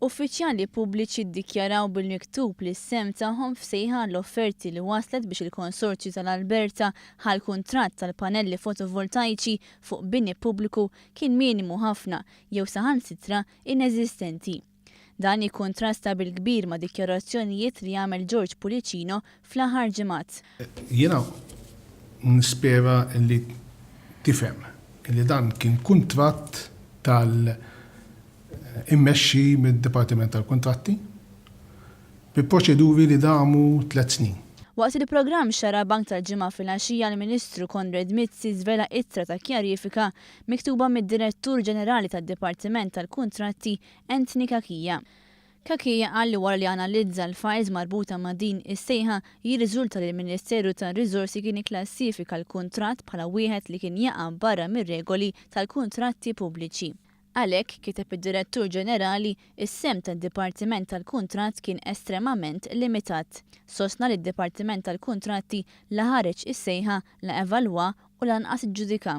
Uffiċjali pubbliċi ddikjaraw bil-miktub li s-sehem tagħhom f'sejħa għall-offerti li wasslet biex il-Konsorzju tal-Alberta ħa l-kuntratt tal-panelli fotovoltajċi fuq bini pubbliku kien minimu ħafna jew saħansitra ineżistenti. Dan jikkuntrasta bil-kbir ma' dikjarazzjonijiet li għamel George Pullicino fl-aħħar ġimgħat. Jiena nispera li tifhem li dan kien kuntratt tal immexxi mid-Dipartiment tal-Kuntratti bi proċeduri li damu tlett snin. Waqt il-programm Xarabank tal-Ġimgħa filgħaxija l-Ministru Konrad Mizzi żvela ittra ta' kjarifika miktuba mid-Direttur Ġenerali tad-Dipartiment tal-Kuntratti Anthony Cachia. Cachia qal li wara li analizza l-files marbuta ma' din is-sejħa jirriżulta li l-Ministeru tar-Riżorsi kien ikklassifika l-kuntratt bħala wieħed li kien jaqa' barra mir-regoli tal-kuntratti pubbliċi. Għalhekk, kiteb id-Direttur Ġenerali, is-sehem tad-Dipartiment tal-Kuntratt kien estremament limitat. Sostna li d-Dipartiment tal-Kuntratti la ħareġ is-sejħa, la evalwa u lanqas iġġudika.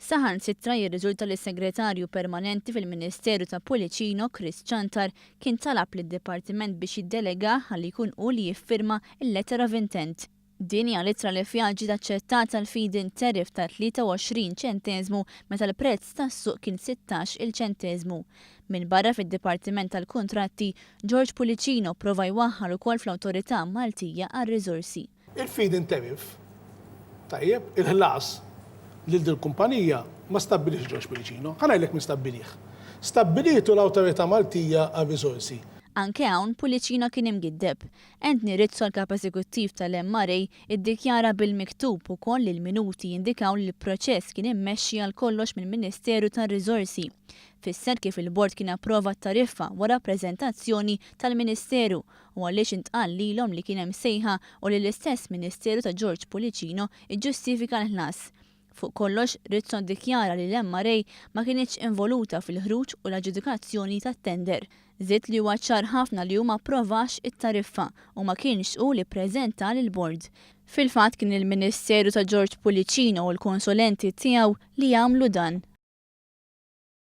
Saħansitra jirriżulta li s-Segretarju Permanenti fil-Ministeru ta' Pullicino, Chris Ciantar, kien talab lid-Dipartiment biex jiddelegah ħalli jkun hu li jiffirma l-letter of intent. Din hija l-ittra li fiha ġiet aċċettata l-feed-in tariff ta' 23 ċenteżmu meta l-prezz tas-suq kien 16 il ċenteżmu. Minbarra fid-Dipartiment tal-Kuntratti, George Pullicino pprova jwaħħal ukoll fl-Awtorità Maltija għar-Riżorsi. Il-feed-in tariff, tajjeb, il-ħlas lil dil-kumpanija ma stabbilihx George Pullicino. Ħa ngħidlek min stabbilih. Stabbilietu l-Awtorità Maltija għar-Riżorsi. Anke hawn Pullicino kien imgiddeb. Anthony Rizzo l-Kap Eżekuttiv tal-MRA iddikjara bil-miktub ukoll li l-minuti jindikaw li l-proċess kien immexxi għal kollox mill-Ministeru tar-Riżorsi. Fisser kif il-Bord kien approva t-tariffa wara preżentazzjoni tal-Ministeru u għaliex intqal lilhom li kien hemm sejħa u li l-istess Ministeru ta' George Pullicino ġġustifika l-ħlas. Fuq kollox, Rizzo ddikjara li l-MRA ma kinitx involuta fil-ħruġ u l-aġġudikazzjoni tat-tender. Żied li huwa ċar ħafna li hu ma approvax it-tariffa u ma kienx hu li ppreżenta lill-bord. Fil-fatt kien il-Ministeru ta' George Pullicino u l-konsulenti tiegħu li għamlu dan.